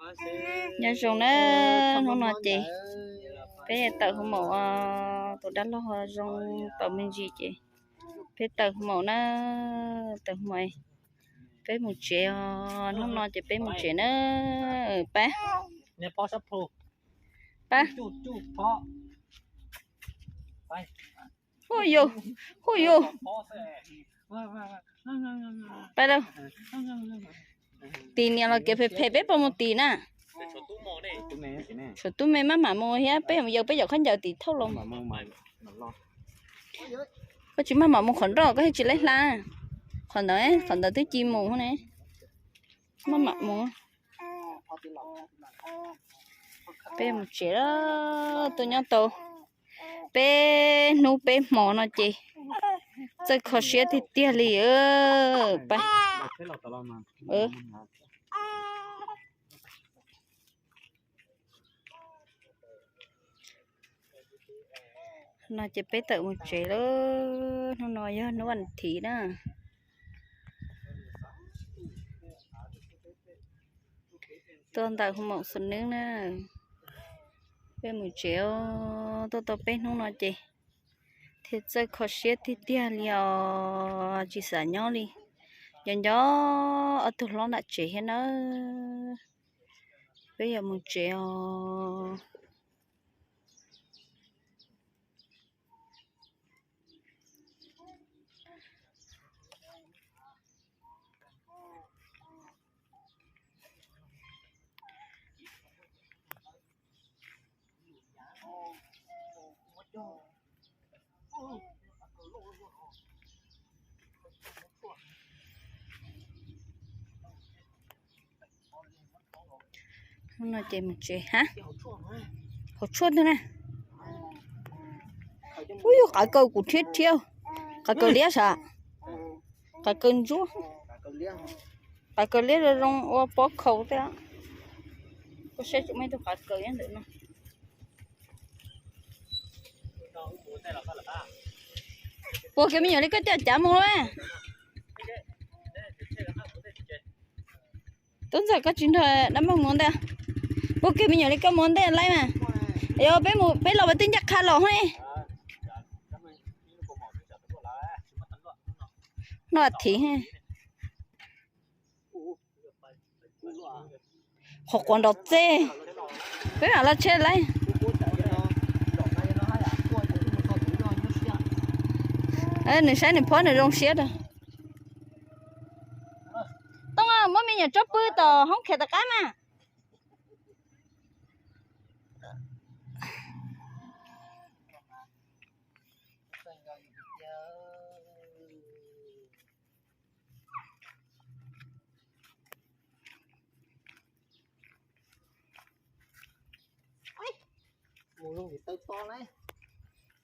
Nyob zoo na, hnub no ces peb tawm hu maum, tus dab laug zoo tau me ntsis ces peb tawm hu maum na, tawm hu maum, peb mus tsev os, hnub no ces peb mus tsev na, pab, pab. Huj yus, huj yus, pab lauj. Tim niam los kev phem phem peb puas mus tim na? Tshuav tub me maj mam mus thiab, peb yawg peb yawm khaub ncaws tim thauj los. Koj tsis maj mam mus qhov nroj koj thiaj tsis laib hla. Qhov ntawd, qhov ntawd twb ci mus ne. Maj mam mus. Peb mus tsev lawm, tuaj nyob tau peb hnub peb hmo no ces txawj kho siab tiag tiag li. Pab. No ces peb tawm mus tsev lawm, hnub no yog hnub vas thiv na. Tuaj ntawm hu maum xus neeb na, peb mus tsev os, tuaj tau peb hnub no ces thiaj txawj kho siab tiag tiag li os, tsis xav nyob li. Nco nco ob tug hlob nram tsev thiab nawb, peb yuav mus tsev os. Hnub no ces mus tsev hab. Hauv tshuaj ntag na. Ub, yog qav kaws kuv thiab thiab. Qav kaws liab sav? Qav kaws ntsuab. Qav kaws liab zoo zoo ua pob khaus thiab. Koj saib tsuas muaj ib tug qav kaws nyob ntawm no. Puag kiag me nyuam li koj coj cav mus lauj. Tub ntxawm koj tsis nrog dab mog mus ntej. Puag kiag me nyuam li koj mus ntej laib mas. Yog peb mus peb los peb twb ncaj qha los hos. Noj thiv. Qhov quav nrov txej. Peb mam los tsheb lauj. Nws saib nws phob nws zoo siab rau. Tooj, muab me nyuam tso pw tom hoob khiav tom qab mas.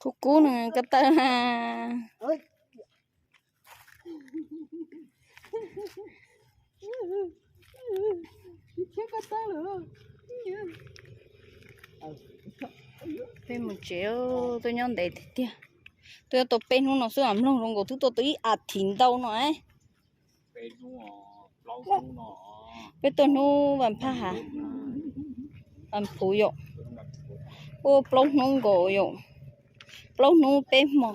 Kub kub nws ko taw na. Peb mus tsev, tuaj nyob ntev tiag tiag. Tuaj nyob tau peb hnub no xwb, mloog zoo nkaus twb tuaj tau ib as thiv ntau no. Peb tuaj hnub vas phaj hav, vas phuv yom. Ua plaub hnub nkaus yom, plaub hnub peb hmo.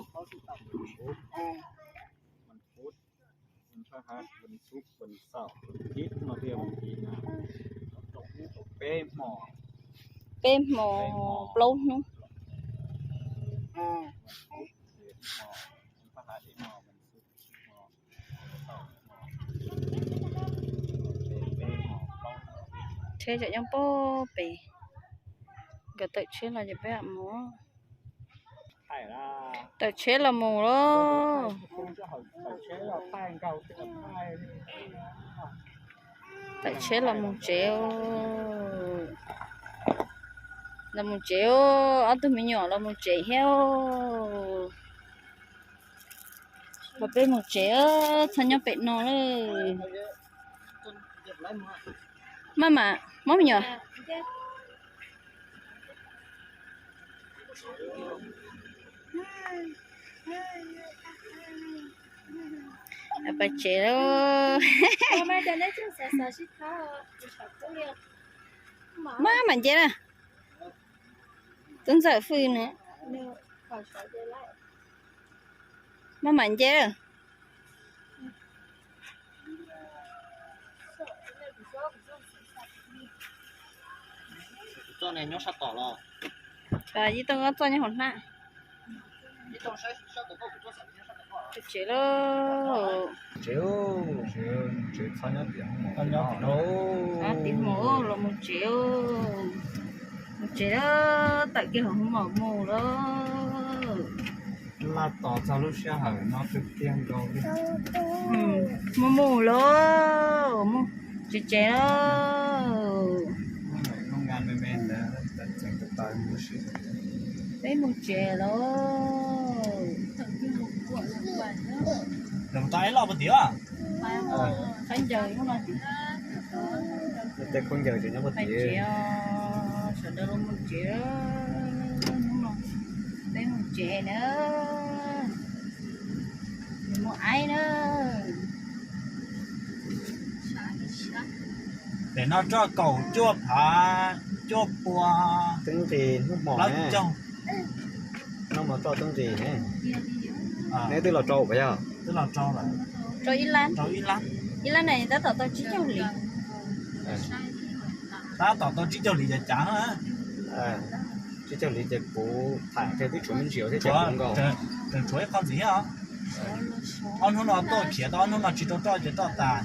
Peb hmo plaub hnub. Tsheb tseem nyob pob pem, nkawd tawm tsheb los ces peb mam mus. Tawm tsheb los mus lauj. Tawm tsheb los mus tsev. Los mus tsev, ob tug me nyuam los mus tsev thiab. Los peb mus tsev, txhob nyob pem no lawm. Maj mam, mob me nyuam. Pais tsev lawm. Maj mam, maj mam, tsev lawm. Maj mam nce na. Tub ntxawm fwj na. Maj mam nce. Yeej tau txoj nyob hauv hnab. Tsev lauj. Tsev, tsev txhob nyob tim hmo. Tim hmo los mus tsev. Mus tsev lawm, tawm kiag hauv hoob maum mus lawm. Laj tos txog lub sij hawm no tiag tiag nkaus li. Mus mus lauj, mus tsev tsev lauj. Peb mus tsev lauj. Tej khaub ncaws tseem nyob puag tid. Sawv daws los mus tsev, hnub no peb mus tsev na, mus aib na. Pem no roj kaum cuaj phav cuaj pua. Twb nqis hnub hmo, hnub no roj twb nqis ne. Neb twb los rau puas yog? Twb los rau lawm. Rau ib lab. Ib lab na tab tom tau tsib caug hlis. Tab tom tau tsib caug hlis ces cav na. Tsib caug hlis ces kuv tham kiag twb tshuav me ntsis thiab ces kuv nkaus. Tseem tshuav ib qho ntxiv thiab os. Ob hnub no tuaj khiav tau ob hnub no tsis rau roj ces roj tas thiab.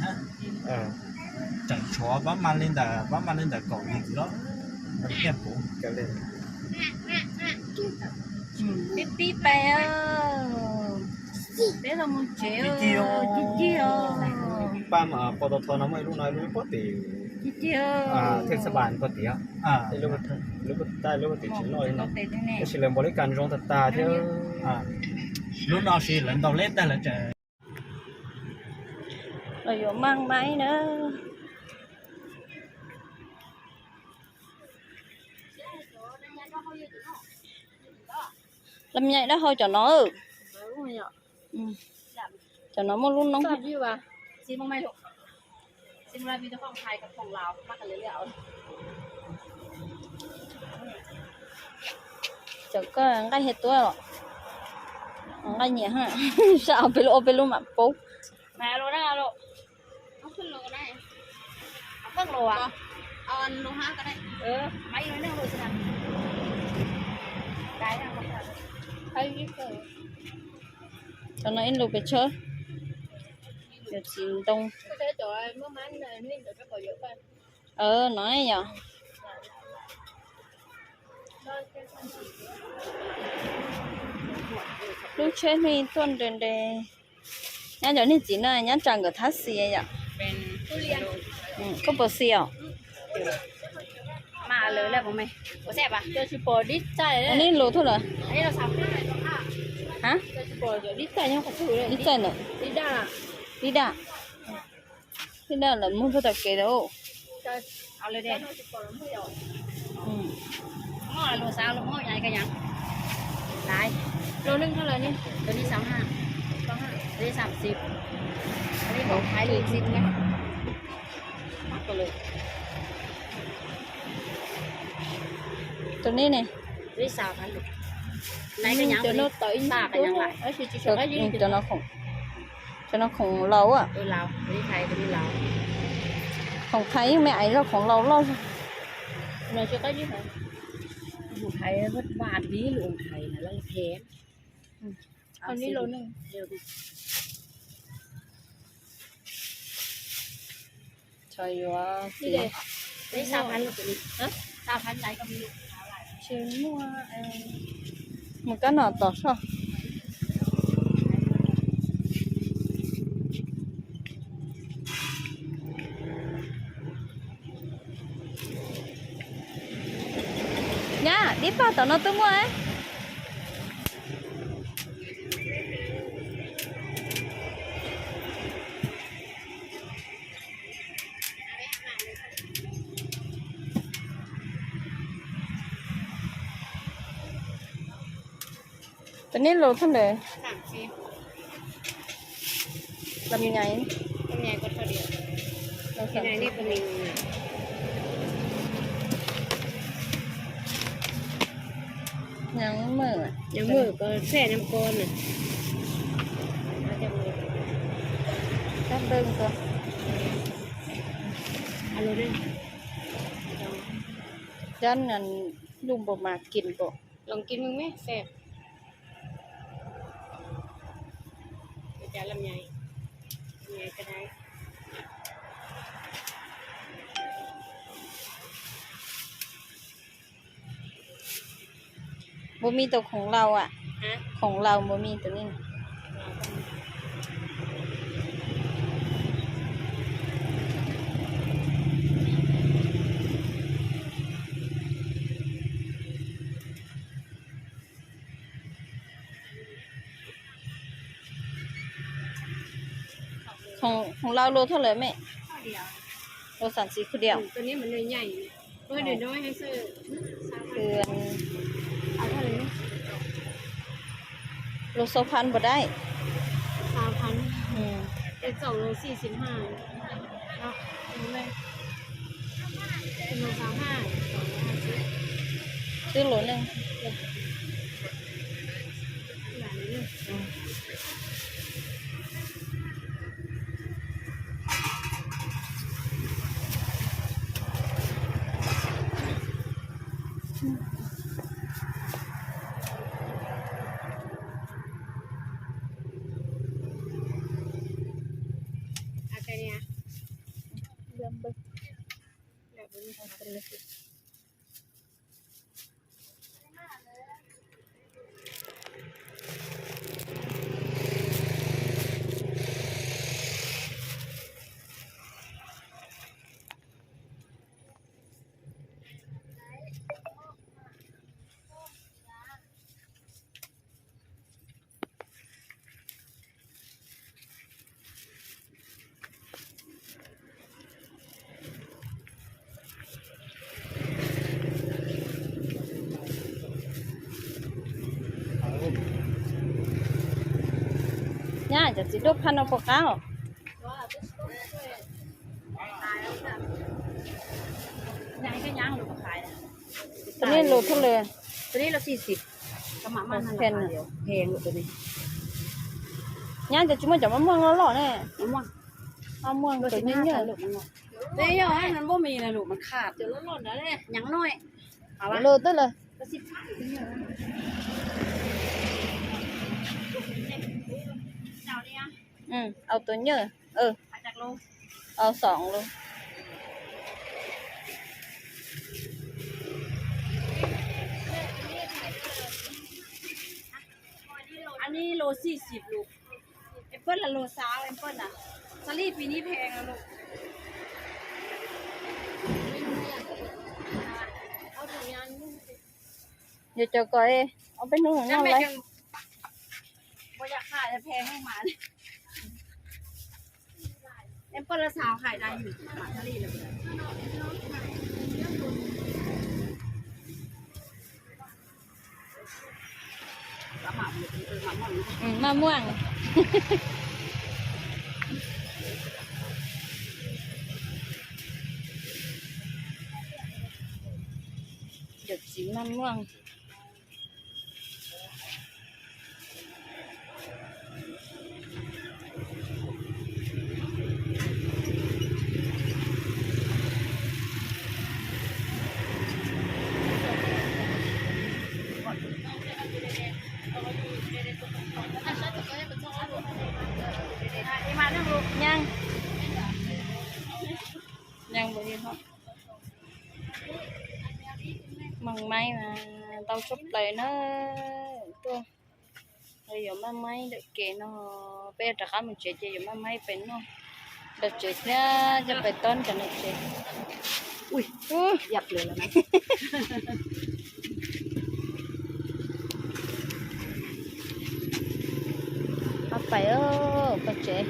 Tseem tshuav pab mag li ntawm, pab mag li ntawm kaum hlis ntxiv los thiaj puv. Pib pib pais, peb los mus tsev, cig cig os. Pab mas pov tau tho no muaj ib lub no ib lub puag tim, cig cig os, thiaj xab pas puag tim, ib lub puag ta ib lub puag tim tsis loj li no, tab sis lawv npau leb kas zoo tag tag thiab. Lub no sis lawv ntaus leb tag lawv tseem los yuav maj maib na. Lam nyaim dab hau cov no. Cov no muaj lub noob. Cov koj nqaij hiav tuab los nqaij nyiam ha. Sab peb lub, peb lub mam paub. Cov no ib lus pes tsawg? Yog txiv ntoo. No yog lub tsheb hnub tuaj nres nres. Nyab cov niag txiv no nyab tsa nkawd thab xis yom. Koj puas xis os? Ua nej lus thub lawm. Ib txaij ntawm, ib daj, ib daj lawm muag puag tom kev lawm. Tus nej ne, cov no khoom laus, khoom thaiv yeej me aiv zog khoom laus loj. Tsis muaj, mus kab no tos soj. Nyab, dib pag tom no twb muaj. Tus nej lus thaj ntawd. Lam nyaiv. Lam nyaiv. Lam nyaiv. Maj mam ko txhej nam ko na. Cov npeej ko. Cov lub npau mas kis npaum. Los kis mej seb. Npaum me tus khoom laus a? Khoom laus npaum me tus ne? Khoom laus lus thaj lawm mej? Lus xam xiv khu diam. Lus xau phan npaum dai? Twb lus ne. Nyab, cov txiv duab phaj no puas qab os? Tus nej lus thaj lawm? Nyab, cov tsis muaj cov maj muaj loj loj ne? Maj muaj cov nyuaj nyuaj. Lus twb lawm. Au tus nyuaj. Au xoom lus. Anib lus xib xib lus. Em peb la lus xav em peb na. Xav li pis nib pheej lus. Yog cov ko ob peb hnub noj lawm. Maj muaj. Cov txiv maj muaj. Nyaab, nyaab npaum li no. Maj maib mas tau tshaj plaws na. Tuaj yuav maj maib ntawm kev no, peb rov qab mus tsev ces yuav maj maib pem noj ntawm tsev thiab coj pem tob cov ntawm tsev. Pab pais pem tsev.